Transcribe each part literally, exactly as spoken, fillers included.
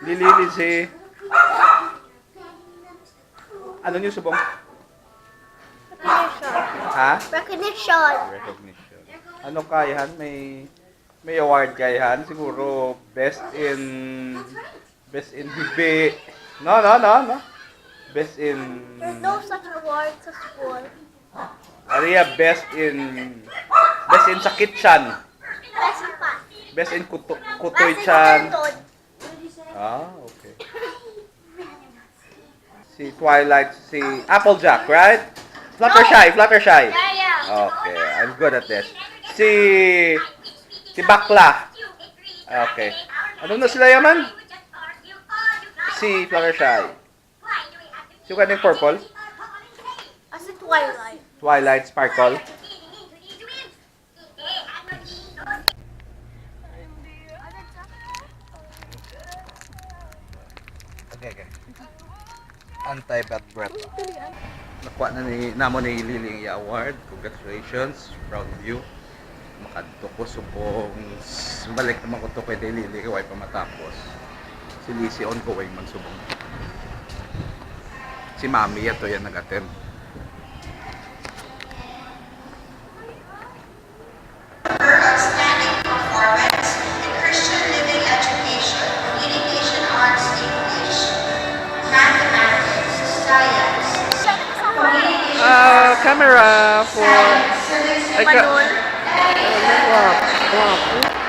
Lily, si... Ano niyo subong? Recognition. Ha? Recognition. Recognition. Ano kay han? May may award kay han? Siguro best in best in bibi. No, no, no, no. Best in There's no such award sa school. Aria best in best in sa kitchen. Best in pa. Best in kuto, kutoy chan. Ah, okay. Si Twilight, si Applejack, right? Fluttershy, Fluttershy. Yeah, yeah. Okay, I'm good at this. Si si Bakla. Okay. Ano na sila yaman? Si Fluttershy. Si kaning purple? As in Twilight. Twilight Sparkle. Okay, okay. Anti-bad breath. Nakuha na ni namo ni Lily ang iya award. Congratulations, proud of you. Makadto ko subong s- balik naman ko to kay Lily kay way pa matapos. Si Lizzie ongoing man subong. Si Mami ato yan nag-attend. Outstanding performance in Christian living education, communication arts, English, mathematics, science, communication Ah, camera for... Ay, ka... Wow, wow.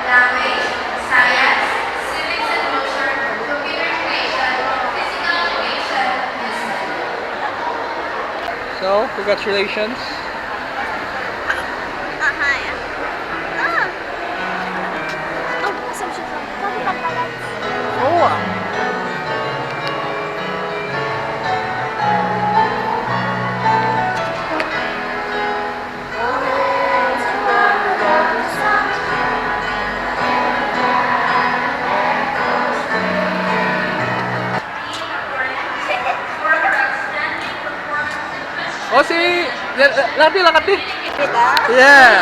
language, science, civics and culture, computer creation, physical education, business. So, congratulations. Ah, hi. Ah. Oh, assumption ko. Bakit ang balat? Oo ah. O si... Lati lang kati. Kita? Yeah.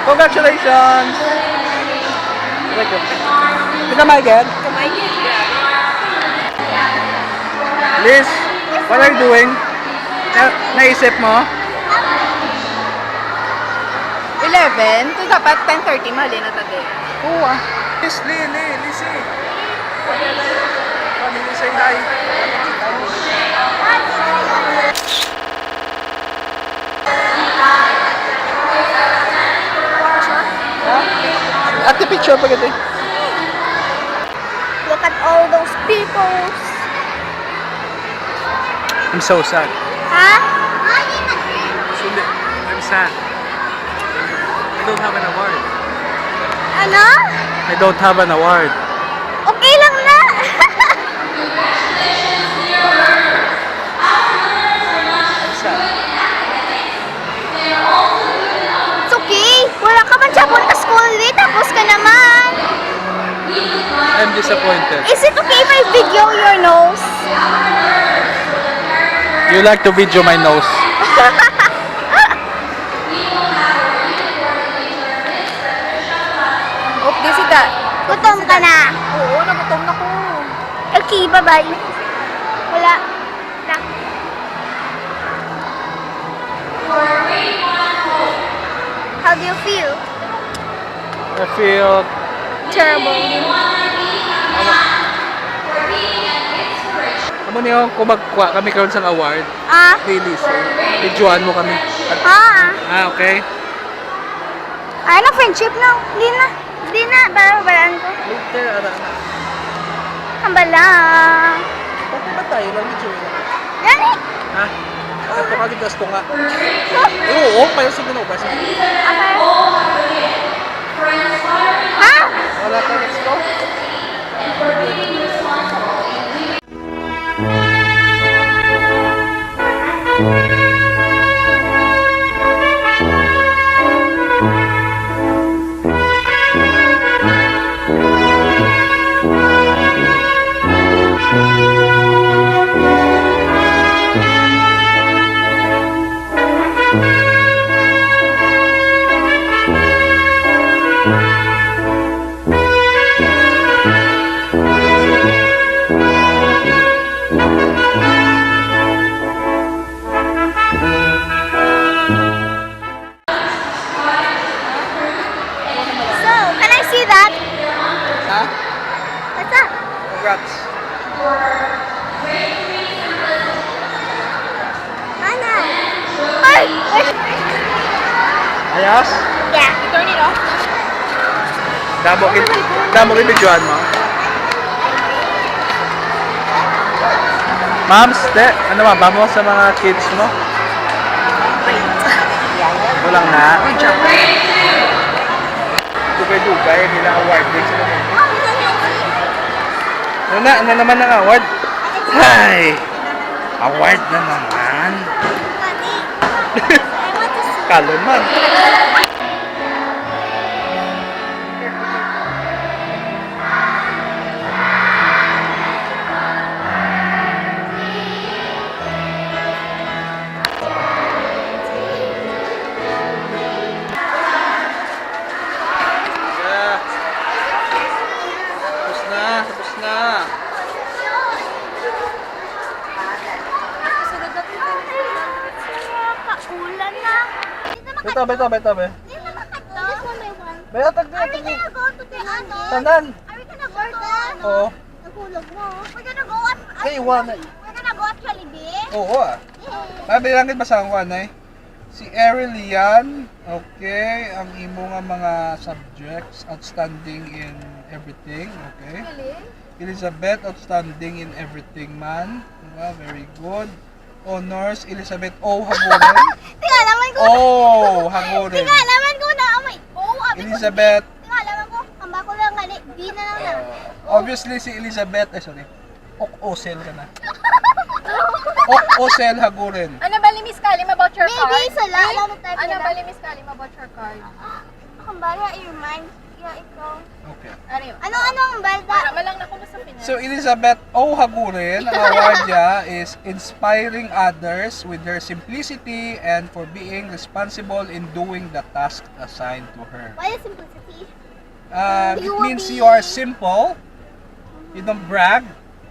Congratulations. Kita, Michael. Kamay niya. Liz, what are you doing? Na, naisip mo? Eleven? Ito dapat ten thirty. Mali na tayo. Oo ah. Liz, Liz, Liz, Liz, eh. Family say hi. Ate, picture pa gati. Look at all those people. I'm so sad. Ha? Hindi. I'm sad. I don't have an award. Ano? I don't have an award. Okay lang na. I'm sad. It's okay. Wala ka man siya punta school eh. Tapos ka naman. I'm disappointed. Is it okay if I video your nose? You like to video my nose? Oop, di sida. Gutom ka na. Oo, nagutom na ko. Okay, bye-bye. Wala. Na. How do you feel? I feel... Terrible. Amo ni, oh, kung magkuha kami karon sang award, Ah, please, videoan mo kami. ah. Ah, okay. Ay, na friendship na. Di na. Di na. Para balaan ko. Later, ara na. Hambala. Okay ba tayo lang, video? Gani. Ha? Ito ka, gigas ko nga. Eh, oo, payo sa ginubas. Ha? Wala ka, let's go. Ayos? Yeah. Turn it off. Damo gid, damo gid videohan mo. Ma'ams, te, ano ba mo sa mga kids mo? Kulang na. Dugay-dugay, nila award din sila. Ano na, ano naman ang award? Ay! Award na naman. Kalon man. Tapos na, tapos na. Kaulan na. Hindi naman Beta, beta, beta, be. Hindi naman kato. This one by one. Be, atag na, Are we atag na. gonna go to the ano? Tanan. Are we gonna go to the ano? Oo. Nahulog mo. We're gonna go at... Ay, iwan eh. We're gonna go at Jollibee? Oo ah. Yay. Mabilang gid ba sa kuan eh? Si Eril Lian, okay, ang imo nga mga subjects, outstanding in everything, okay? Galing. Elizabeth, outstanding in everything man. Diba? Very good. Honors, Elizabeth O. Haguren. Tingala man ko. Oh, Haguren. Tingala man ko na may O. Abi ko, Elizabeth. Tingala man ko. Ang bako lang gali. B na lang na. Uh, obviously, si Elizabeth, ay sorry, Okosel ka na. Okosel Haguren. Ano ba ni Miss Kalim about your Maybe card? sa la- lang tayo Ano na. Ba ni Miss Kalim about your card? Akong bala, i-remind. Yeah, ikaw. Okay. Ano yun? Ano, ano ang balda? Para malang na ko sa Pinas. So, Elizabeth O. Haguren, ang award niya is inspiring others with her simplicity and for being responsible in doing the task assigned to her. Why is simplicity? Uh, it You will means be- you are simple, you don't brag,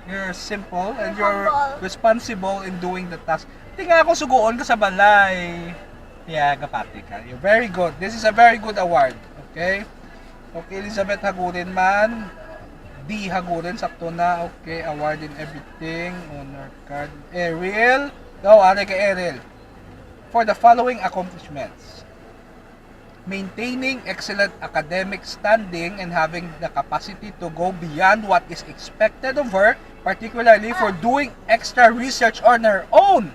you're simple, and you're Humble. Responsible in doing the task. Di nga ako suguon ka sa balay. Yeah, gapati ka. You're very good. This is a very good award. Okay? Okay, Elizabeth Hagurin man. D Hagurin, sakto na. Okay, award in everything. Honor card. Ariel. Go, ari kay Ariel. For the following accomplishments. Maintaining excellent academic standing and having the capacity to go beyond what is expected of her, particularly for doing extra research on her own.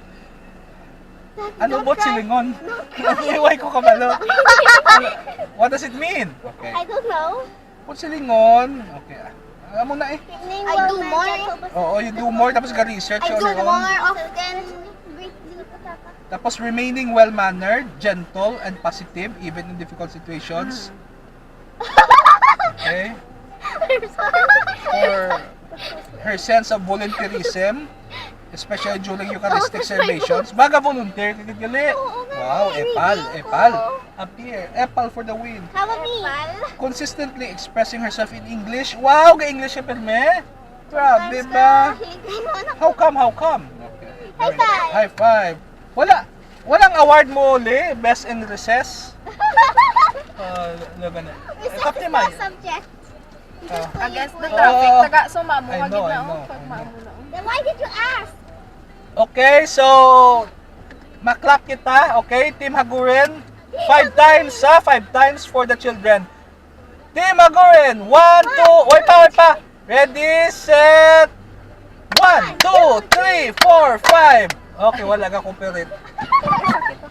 Ano Don't ba cry. silingon? Iway ko kabalo. What does it mean? Okay. I don't know. What silingon? Okay. Ah, amo na eh. I do more. Oo, you do more tapos ga-research I on do your own. More often. Briefly. Tapos remaining well-mannered, gentle, and positive even in difficult situations. Okay? I'm sorry. For her sense of volunteerism, especially during Eucharistic Tapos may celebrations. Baga volunteer ka gali. Oo nga, Wow, eh, epal, hindi ako. Epal. Appear. Epal for the win. How about me? Consistently expressing herself in English. Wow, ga-English ka, perme? Grabe Sometimes ba? ka, hindi mo na- How come, how come? Okay. High five. High five. Wala, walang award mo uli, best in recess. Uh, laban na. Is Kapte that May. Subject? Ah. Against the Oo. traffic, taga sumamo I ka know, gid I na, know, oh, pag I know. maamo na. Then why did you ask? Okay, so maklap kita, okay? Team Hagurin, five times, ha? Five times for the children. Team Hagurin, one, two, oy pa, oy pa. Ready, set, one, two, three, four, five. Okay, wala ka cooperate.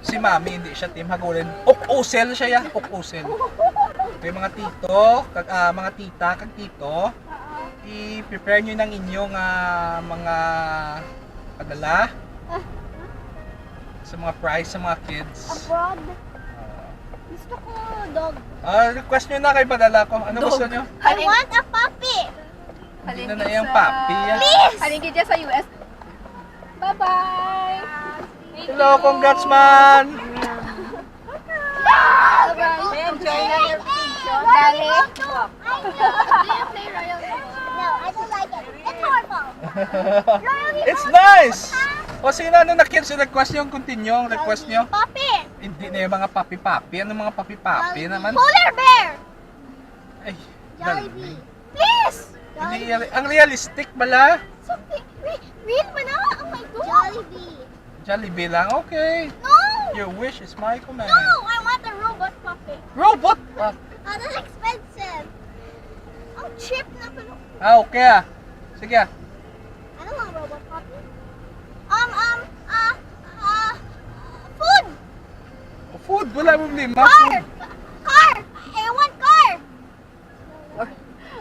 Si Mami, hindi siya Team Hagurin. Uk-usel siya, ya. Uk-usel. Okay, mga tito, kag, ah, mga tita, kag tito, i-prepare nyo ng inyo nga mga padala sa mga prize sa mga kids. Abroad. Ah, Gusto ko dog. Ah, request nyo na kay padala ko. Ano gusto nyo? I want a puppy. Hindi na na yung papi, ah. Please. Halin gid dyan sa U S. Bye-bye. Hello, congrats man! Bye-bye. Enjoy na your vacation. Dali. Do you play Royal Rumble? No, I don't like it. It's horrible. Royal It's nice! O sino, ano na kids yung request nyo? Continue ang request nyo? Puppy. Hindi na yung mga papi-papi. Ano mga papi-papi naman? Polar bear. Ay, Jollibee. Please. Hindi, ang realistic bala. Something. Re- Real ba na? Oh my God. Jollibee. Jollibee lang, okay. No. Your wish is my command. No, I want a robot puppy. Robot! Ah, Ah, that's expensive. Ang cheap na pala. ah, okay ah. Sige ah. Ano ang robot puppy? Um, um, ah, ah, food. Food, wala problema. Car. Food. Car. I want car.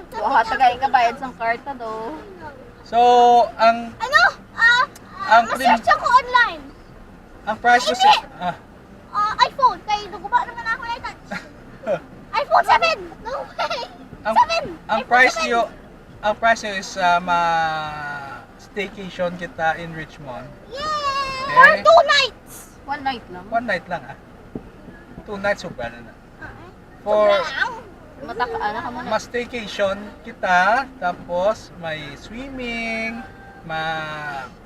Kuha ta kay kabayad sang karta do. So, ang Ano? Ah, ah, Ang prim- ma-search ako online. ang price was Hindi. Ah, Ah, iPhone. Kay naguba naman ako na touch. iPhone seven. No way. ang seven. ang iPhone price seven. Niyo, ang price niyo is ah, ma staycation kita in Richmond. Yay! Okay. For two nights. One night lang. One night lang ah. Two nights, sobra na na. Ah, eh. For Sobra lang. Mataka na ka muna. ma staycation kita, tapos may swimming, ma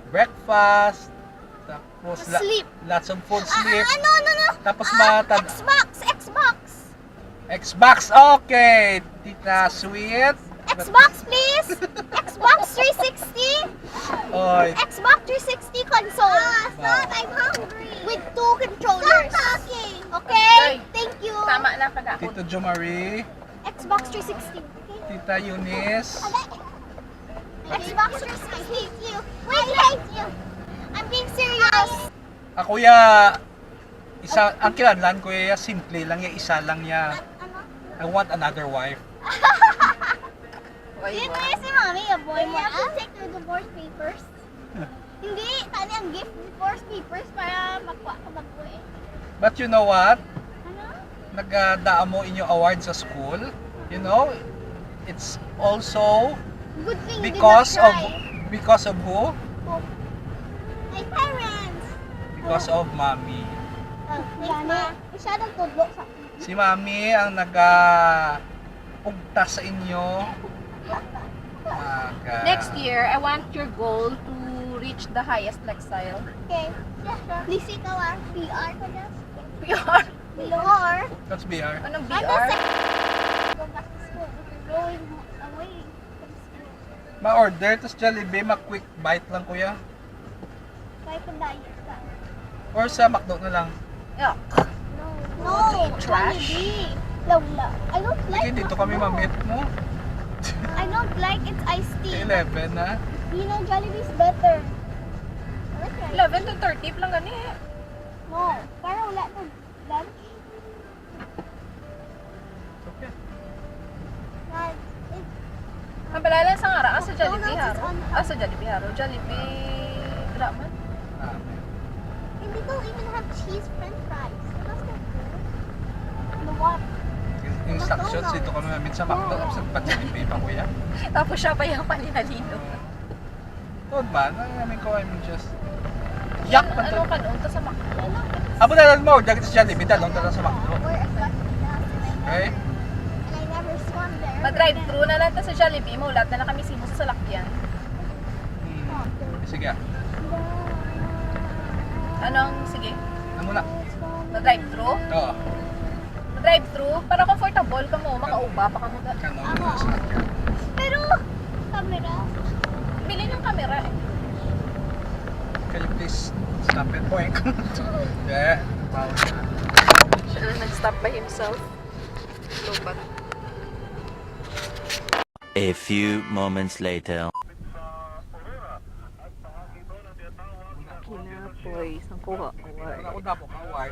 breakfast, tapos la- Sleep. lots of food, Ah, sleep. ano, ano, ano? Tapos Ah, matag- Xbox, Xbox. Xbox, okay. Tita Sweet. Xbox, please. Xbox three sixty. Oy, Xbox three sixty console. Ah, stop. I'm hungry. With two controllers. Stop talking. Okay? Day. Thank you. Tama na kagahapon. Tito Jomari. Xbox three sixty. Okay? Tita Eunice. Xbox three sixty. Thank you. Wait, thank you. I'm being serious. Ako ya isa ang kinahanglan ko ya simple lang ya, isa lang ya. Ano? I want another wife. Why Yun ba? na si Mommy, yung boy mo. You have to take the divorce papers. Hindi, tani ang gift divorce papers para makuha ka mag-uwi. But you know what? Ano? Nagdala mo inyo award sa school. You know, it's also Good thing you did because not of cry. Because of who? My parents. Because of mommy. Oh, thanks, Ma. Masyadong tudlo sa Si mommy ang nag-ugta sa inyo. Nag- Next year, I want your goal to reach the highest Lexile. Okay. Yeah, sure. Please ikaw ah. P R ko dyan. P R? P R. That's B R. Anong Ano B R? sa... Go back to school. Going away from school. Ma-order, tas Jollibee, ma-quick bite lang, kuya. Kahit ang diet ka. Or sa McDo na lang. Yuck. No. Trash. Jollibee. Lawla. I don't like Sige, dito kami McDo. Mamit mo. I don't like its iced tea. Eleven na. You know, Jollibee is better. Let's try. Eleven to thirty pa lang gani eh. No. Parang wala na lunch. Okay. Guys, it, Ang balala sa ngara, ah, sa Jollibee McDonald's is haro. on Ah, sa Jollibee haro. Jollibee, wala man. Ah, and they don't even have cheese french fries. That's not good. The what? in- instructions dito kami Mamit sa McDo, tapos nagpa-Jollibee pa, kuya. Tapos siya pa yung paninalino. Tuod man, ang namin ko, I'm just... Yak pa Ano to. Ka noon? Ta sa McDo. Abo na lang mo, dagit sa Jollibee, dalong tala sa McDo. We're a flat class and I Okay? never, and I never swam there. Ma-drive-thru na lang ta sa Jollibee, maulat na lang kami simo sa salakyan. Hmm. Sige. Anong, sige? Ano muna? Ma-drive-thru? Oo. Ma-drive-thru? Para comfortable ka mo, makauba pa ka mo. Kanon na sa akin. Pero, camera. Bili ng camera eh. Can you please stop it? Point. Yeah. Bawal na. Siya na nag-stop by himself. Lobat. A few moments later. Kinapoy, sang kuha ko. Wala ko damo ka, why?